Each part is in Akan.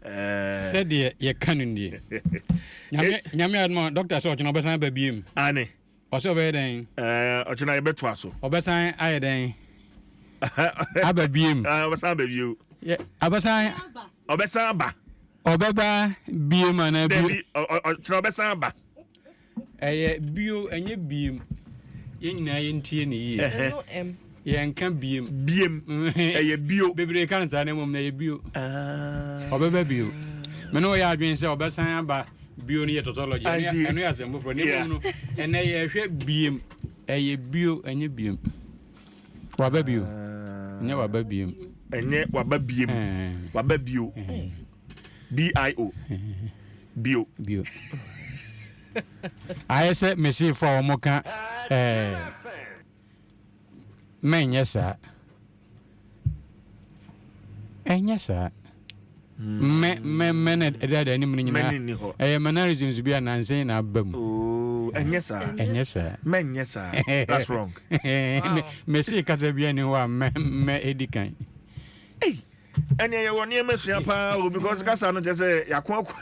Sɛdeɛ yɛka no nie. Nyame Nyame adom a doctor sɛ ɔkyena ɔbɛsan aba biem. Aane. Ɔsɛ ɔbɛyɛ dɛn? Ɛɛ ɔkyena yɛbɛtoa so. Ɔbɛsan ayɛ dɛn? Aba biem. Ɔbɛsan aba bio. Yɛ ɔbɛsan. Ɔbɛsan aba. Ɔbɛba biem anaa bio? Dabi ɔkyena ɔbɛsan aba. Ɛyɛ bio, ɛnyɛ biem. Yɛn nyinaa yɛntie no yie. Ɛno ɛm. Yɛnka biem. Biem. Ɛyɛ bio. Bebree ka no saa na mmom na ɛyɛ bio. Ɔbɛba bio. Me ne wo yɛ adwene sɛ ɔbɛsan aba bio no yɛ tautology. Ɛno yɛ asɛm foforɔ. Na mmom no, ɛnɛ yɛhwɛ biem. Ɛyɛ bio, ɛnyɛ biem. Waba bio. Ɛnyɛ waba biem. Ɛnyɛ waba biem. Waba bio. B-I-O. Bio. Bio. Ayɛ sɛ mesefo a wɔka ɛɛ mɛnyɛ saa. Ɛnyɛ saa. Mɛ mɛ mɛ na ɛdada anim no nyinaa. Ɛyɛ mannerisms bi a nansa yi na aba mu. Oh, ɛnyɛ saa. Ɛnyɛ saa. Mɛnyɛ saa. That's wrong. Mese kasa bi ani hɔ a mɛ mɛ edi kan. Hey. Ɛneɛ yɛwɔ nneɛma sua paa o because kasa no kyɛ sɛ yɛako ako.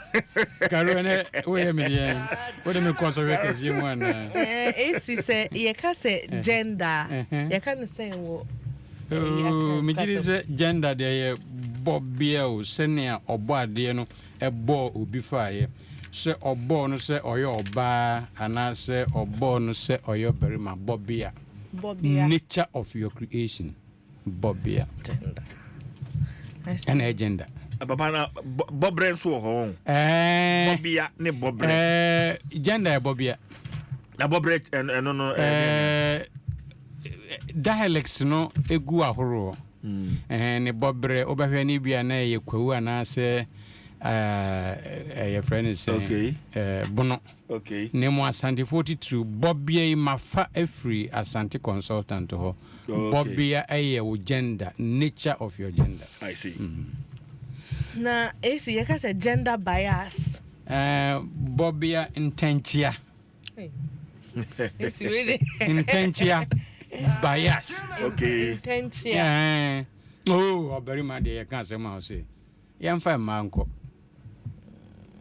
Karo ɛnɛ woyɛ me deɛ wode me kɔ sɔhwɛ kɛseɛ mu anaa? Esi sɛ yɛka sɛ gender a yɛka no sɛn wɔ Megye di sɛ gender deɛ yɛ bɔbea o sɛnea ɔbɔ adeɛ no ɛbɔɔ obi faeɛ sɛ ɔbɔɔ no sɛ ɔyɛ ɔbaa anaasɛ ɔbɔɔ no sɛ ɔyɛ ɔbarima bɔbea nature of your creation. Bɔbea. Gender. Ɛna ɛyɛ gender. Papa na bɔbrɛ nso wɔ hɔ. Ɛɛ. Bɔbea ne bɔbrɛ. Ɛɛ gender yɛ bɔbea. Na bɔbrɛ ɛno no. Ɛɛ dialects no egu ahoroɔ. Ɛɛ ne bɔbrɛ wobɛhwɛ ne bi a na ɛyɛ kwawu anaasɛ ɛɛ yɛfrɛ no sɛ. Okay. Ɛɛ bono. Okay. Na mmom Asantefoɔ titiriw, bɔbea yi mafa afiri Asante consultant hɔ. Okay. Bɔbea yɛ wo gender, nature of your gender. I see. Na esi yɛka sɛ gender bias. Eh, bɔbea ntɛnkyea. Esi wei de. Ntɛnkyea bias. Okay. Ntɛnkyea. Eh, oh, ɔbarima deɛ yɛka asɛm a ɔse. Yɛmfa mmaa nkɔ.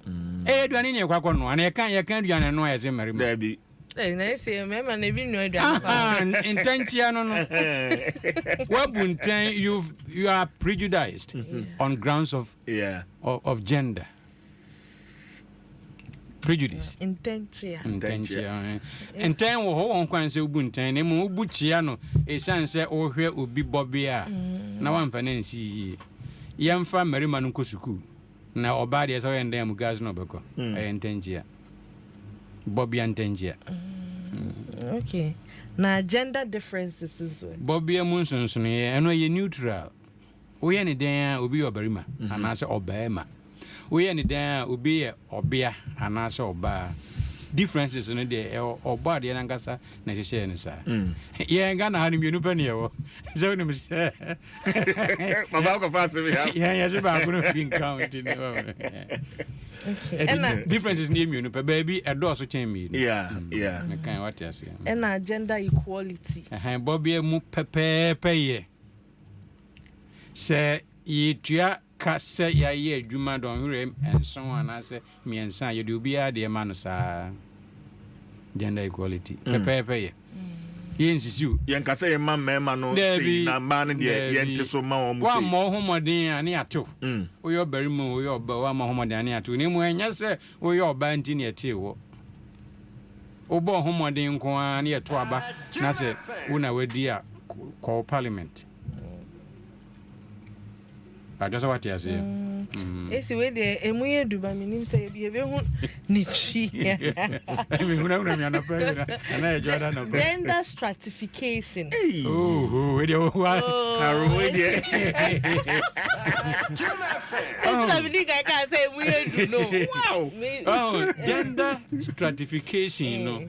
Ɛyɛ aduane ne yɛkɔ akɔ noa na yɛka yɛka aduane noa yɛsɛ mmarima. Daabi. Ɛy na ɛsɛ mmarima na ebi nua aduane paa. Ntɛnkyea no no. Wabu ntɛn you you are prejudiced on grounds of yeah. of gender. Prejudice. Ntɛnkyea. Ntɛnkyea. Ntɛn wɔ hɔ wɔn kwan sɛ wobu ntɛn na mmom wobu kyea no esiane sɛ wohwɛ obi bɔbea a na wamfa no ansi yie. Yɛmfa mmarima no nkɔ sukuu na ɔbaa deɛ sɛ ɔyɛ ndɛn a mukaase na ɔbɛkɔ. Ɛyɛ ntɛnkyea. Bɔbea ntɛnkyea. Okay. Na gender differences nso. Bɔbea mu nsonsonoeɛ ɛno ɛyɛ neutral. Woyɛ no dɛn ara, obi yɛ ɔbarima anaasɛ ɔbarima. Woyɛ no dɛn ara, obi yɛ ɔbea anaasɛ ɔbaa. Differences no deɛ, ɛwɔ Ɔbɔadeɛ no ankasa na ɛhyehyɛɛ no saa. Yɛn Ghana ha no, mmienu pɛ na yɛwɔ. Sɛ wonim sɛ Papa akɔfa asɛm yi aba. Yɛn yɛse baako no bi nka ho nti no. Ɛna Differences no yɛ mmienu pɛ. Baabi ɛdɔɔso kyɛn mmienu. Yeah, yeah. Mekan wate aseɛ. Ɛna gender equality. Ɛhɛn, bɔbea mu pɛpɛɛpɛ yɛ. Sɛ yɛretua ka sɛ yɛayɛ adwuma dɔnhwere nson anaasɛ mmiɛnsa a, yɛde obiara deɛ ma no saa. Gender equality. Pɛpɛɛpɛ yɛ. Yɛnsisi o. Yɛnka sɛ yɛma mmarima no sei na mmaa no deɛ yɛnte so mma wɔn sei. Woammɔ wo ho mmɔden a, ne yɛate wo. Woyɛ ɔbarima o, woyɛ ɔbaa o, woammɔ wo ho mmɔden a, ne yɛate wo. Na mmom ɛnyɛ sɛ woyɛ ɔbaa nti na yɛtee woɔ. Wobɔ wo ho mmɔden nko ara na yɛto aba na sɛ wo na wadi a, kɔ wo parliament. Badwo sɛ wate aseɛ. Esi wei deɛ emu yɛ du ba menim sɛ yɛbɛhu ne twi. Mehunahuna mi anɔpa yi na na yɛ dwada anɔpa. Gender stratification. Oh, wei deɛ wa. Karo wei deɛ. Eti na mi di kan kan sɛ emu yɛ du no. Wow. Oh, gender stratification no.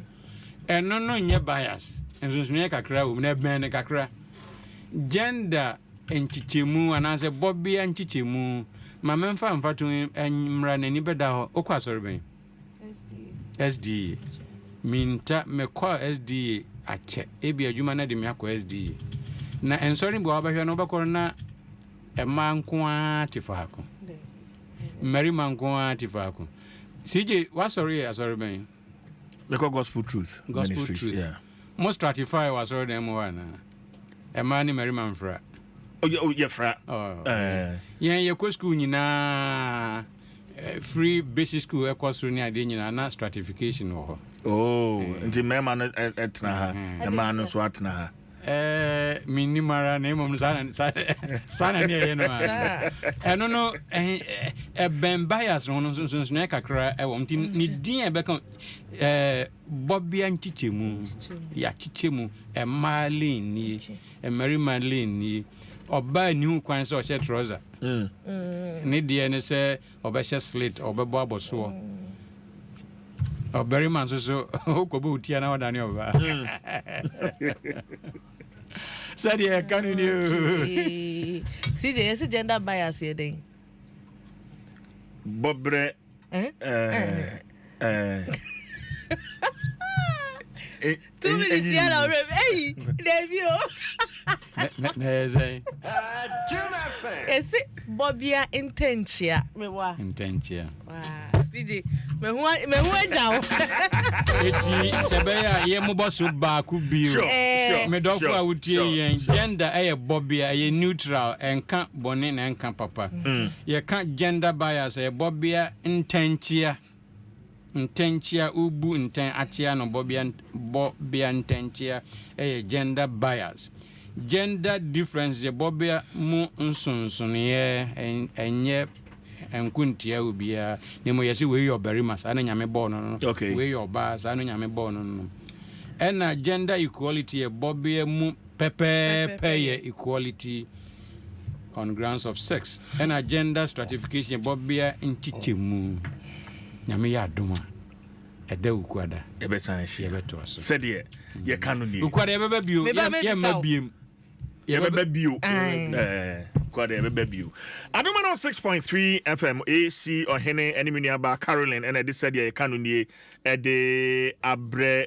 Ɛno no nyɛ bias. Nsonsonoeɛ kakra wɔ mu na ɛbɛn no kakra. Gender nkyekyɛmu anaasɛ bɔbea nkyekyɛmu. Ma memfa mfatoho yi mmra n'ani bɛda hɔ. Wokɔ asɔre bɛn? SDA. Minta, mekɔɔ SDA akyɛ. Ebi adwuma no de me akɔ SDA. Na nsɔre bi wɔ hɔ wobɛhwɛ no wobɛkɔ no na mmaa nko ara te faako. Mmarima nko ara te faako. CJ, w'asɔre yɛ asɔre bɛn? Mekɔ Gospel Truth. Gospel Ministries, Truth. Yeah. Mo stratify wɔ asɔre dan mu hɔ anaa? Mmaa ne mmarima mfra? Oh, oh, yɛfra. Oh, Eh. Yɛn yɛkɔ school nyinaa, free basic school ɛkɔ soro ne adeɛ nyinaa na stratification wɔ hɔ. Oh, nti mmarima no ɛtena ha, mmaa no nso atena ha. Mennim ara na mmom saa na ne ɛyɛ no a. Ɛno no ɛbɛn bias ho no nsonsonoeɛ kakra ɛwɔ nti ne din a ɛbɛka bɔbea nkyekyɛmu, yɛakyekyɛ mu, mmaa lane nie, mmarima lane nie. Ɔbaa nni ho kwan sɛ ɔhyɛ trouser. Ne deɛ ne sɛ ɔbɛhyɛ slit, ɔbɛbɔ abɔsoɔ. Ɔbarima nso so wokɔbɔ wo tia na wɔdane ɔbaa sɛdeɛ ɛka no ni o. CJ, yɛsɛ gender bias yɛ dɛn? Bɔberɛ. Eh? 2 minutes yɛ na ɔrɛ eyi dɛbi o. Na ɛyɛ sɛn? Yɛsɛ bɔbea ntɛnkyea mewa. Ntɛnkyea. CJ, mehu agya wo. Eti sɛ ɛbɛyɛ a yɛmmobɔ so baako bio. Medɔfo a wotie yɛn, gender ɛyɛ bɔbea, ɛyɛ neutral, ɛnka bɔne na ɛnka papa. Yɛka gender bias, ɛyɛ bɔbea ntɛnkyea, ntɛnkyea, wobu ntɛn akyea no, bɔbea ntɛnkyea ɛyɛ gender bias. Gender difference yɛ bɔbea mu nsonsonoeɛ, ɛnyɛ ɛnko ntia obiara, na mmom yɛsɛ wei yɛ ɔbarima, saa na Nyame bɔɔ no. Wei yɛ ɔbaa, saa na Nyame bɔɔ no. Ɛna gender equality yɛ bɔbea mu pɛpɛɛpɛ, yɛ equality on grounds of sex. Ɛna gender stratification yɛ bɔbea nkyekyɛmu. Nyame yɛ adom a, ɛda Wukuada yɛbɛsan ahyia. Yɛbɛtoa so. Sɛdeɛ yɛka no nie. Wukuada yɛbɛba bio. Meba mebisa Yɛmma wo. biem. Yɛbɛba bio. Aye. Kwade yɛbɛba bio. Adom no 6.3 FM, AC Ɔhene ɛne me nuabaa Caroline ɛna ɛde sɛdeɛ yɛka no nie ɛde abrɛ.